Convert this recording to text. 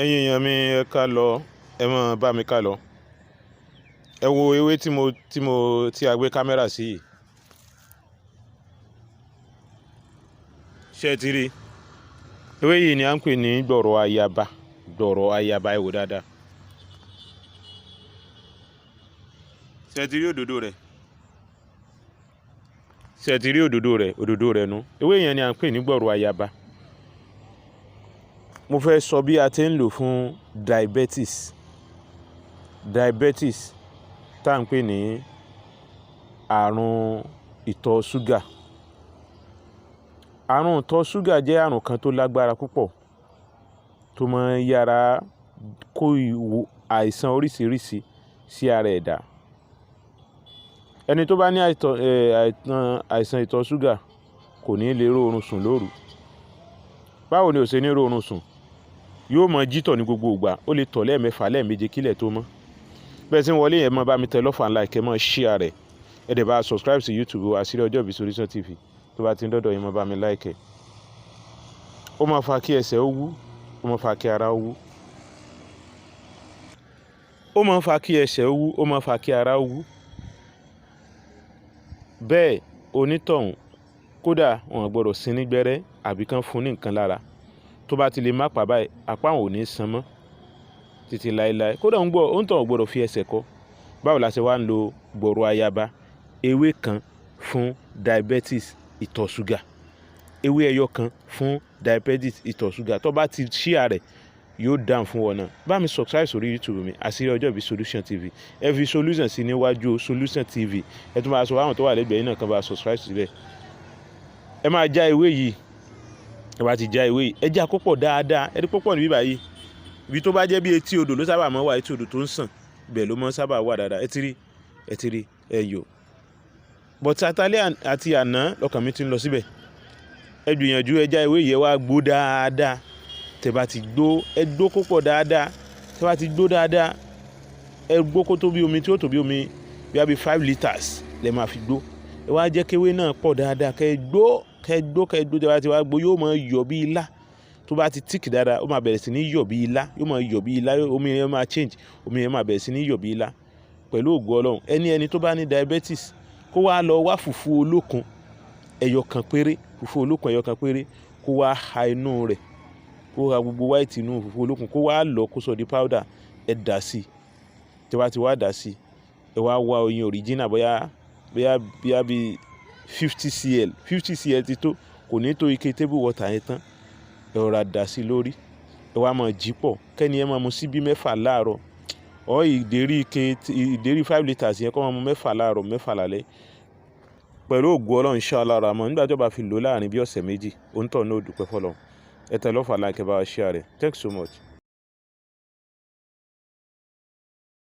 Ẹ̀yin èèyàn mi, ẹ ká lọ, ẹ máa bá mi ká lọ. Ẹ wo ewé tí mo tí a gbé kámẹ́rà sí yìí. Ṣé ẹ ti rí? Ewé yìí ni à ń pè ní gbọ̀rọ̀ ayaba. Gbọ̀rọ̀ ayaba, ẹ wò dáadáa. Ṣé ẹ ti rí òdòdó rẹ̀? Ṣé ẹ ti rí òdòdó rẹ̀? Òdòdó rẹ̀ nu. Ewé yẹn ni à ń pè ní gbọ̀rọ̀ ayaba. Mo fẹ́ sọ bí a ti ń lò fún diabetes. Diabetes tá à ń pè ní àrùn ìtọ̀ ṣúgà. Àrùn ìtọ̀ ṣúgà jẹ́ àrùn kan tó lágbára púpọ̀, tó máa ń yára kó àìsàn oríṣiríṣi sí ara ẹ̀dá. Ẹni tó bá ní àìsàn ìtọ̀ ṣúgà kò ní lè róorun sùn lóru. Báwo ni ò ṣe ní róorun sùn? Yóò máa jí tọ̀ ní gbogbo ìgbà. Ó lè tọ̀ lẹ́ẹ̀mẹ́fà, lẹ́ẹ̀méje kílẹ̀ tó mọ́. Bẹ́ẹ̀ tí ń wọlé yẹn, máa bá mi tẹ love and like, ẹ máa share rẹ̀. Ẹ dẹ̀ bá subscribe sí YouTube wa, Àṣírí Ọjọ́ Ìbí Solution TV. Tó bá ti ń dọ́dọ̀ yín, máa bá mi like ẹ̀. Ó máa fa kí ẹsẹ̀ ó wú, ó máa fa kí ara ó wú. Ó máa fa kí ẹsẹ̀ ó wú, ó máa fa kí ara ó wú. Bẹ́ẹ̀ onítọ̀hún, kódà wọn ò gbọdọ̀ sín ní gbẹ́rẹ́ àbí kán fún ní nǹkan lára. Tó bá ti lè má pa báyìí, apá òun ò ní san mọ́ títí láéláé. Kódà òǹtọ̀hún ò gbọdọ̀ fi ẹsẹ̀ kọ́. Báwo la ṣe wá ń lo gbọ̀rọ̀ ayaba? Ewé kan fún diabetes ìtọ̀ ṣúgà. Ewé ẹyọ kan fún diabetes ìtọ̀ ṣúgà. Tó bá ti share rẹ̀, yóò dáhùn fún wọn náà. Bá mi subscribe sórí YouTube mi, Àṣírí Ọjọ́ Ìbí Solution TV. Ẹ fi solution sí níwájú Solution TV. Ẹ tún máa sọ fáwọn tó wà lẹ́gbẹ̀ẹ́ yín náà kán bá subscribe síbẹ̀. Ẹ máa já ewé yìí. Ẹ bá ti já ewé yìí, ẹ já kó pọ̀ dáadáa. Ẹ rí púpọ̀ níbí báyìí. Ibi tó bá jẹ́ bí etí odò ló sábà máa ń wà, etí odò tó ń sàn, ibẹ̀ ló máa ń sábà wà dáadáa. Ẹ ti rí, ẹ ti rí, ẹ yò. But atalẹ́ àti àná lọ́kàn mi ti ń lọ síbẹ̀. Ẹ gbìyànjú, ẹ já ewé yìí, ẹ wá gbó dáadáa. Tẹ bá ti gbó, ẹ gbó kó pọ̀ dáadáa. Tẹ bá ti gbó dáadáa, ẹ gbó kó tó bí omi tí ó tó bí omi bí i 5 litres lẹ máa fi gbó. Ẹ wá jẹ́ kí ewé náà pọ̀ dáadáa, kẹ́ gbó, kẹ́ gbó, kẹ́ gbó. Tẹ bá ti wá gbó, yóò máa yọ̀ bí ilá. Tó bá ti thick dáadáa, ó máa bẹ̀rẹ̀ sí ní yọ̀ bí ilá. Yóò máa yọ̀ bí ilá. Omi yẹn máa change. Omi yẹn máa bẹ̀rẹ̀ sí ní yọ̀ bí ilá. Pẹ̀lú ògo Ọlọ́run, ẹni tó bá ní diabetes, kó wá lọ wá fùfú olókun ẹyọ kan péré, fùfú olókun ẹyọ kan péré, kó wá ha inú rẹ̀, kó ha gbogbo white inú fùfú olókun, kó wá lọ kó sọ di powder, ẹ dà sí. Tẹ bá ti wá dà sí, ẹ wá wá oyin original, bóyá bí 50 cl, 50 cl ti tó, kò ní tó ike table water yẹn tán. Ẹ rọra dà sí lórí. Ẹ wá máa jí pọ̀. Kẹ́ni ẹ máa mu síbí 6 láàárọ̀. Or ìdérí ike, ìdérí 5 litres yẹn, kó máa mu 6 láàárọ̀, 6 lálẹ́. Pẹ̀lú ògo Ọlọ́run, inshallah rahman, nígbà tí ó bá fi lò láàrin bí ọ̀sẹ̀ 2, òǹtọ̀hún náà ó dúpẹ́ fún Ọlọ́run. Ẹ tẹ love and like, ẹ bá wa share rẹ̀. Thanks so much.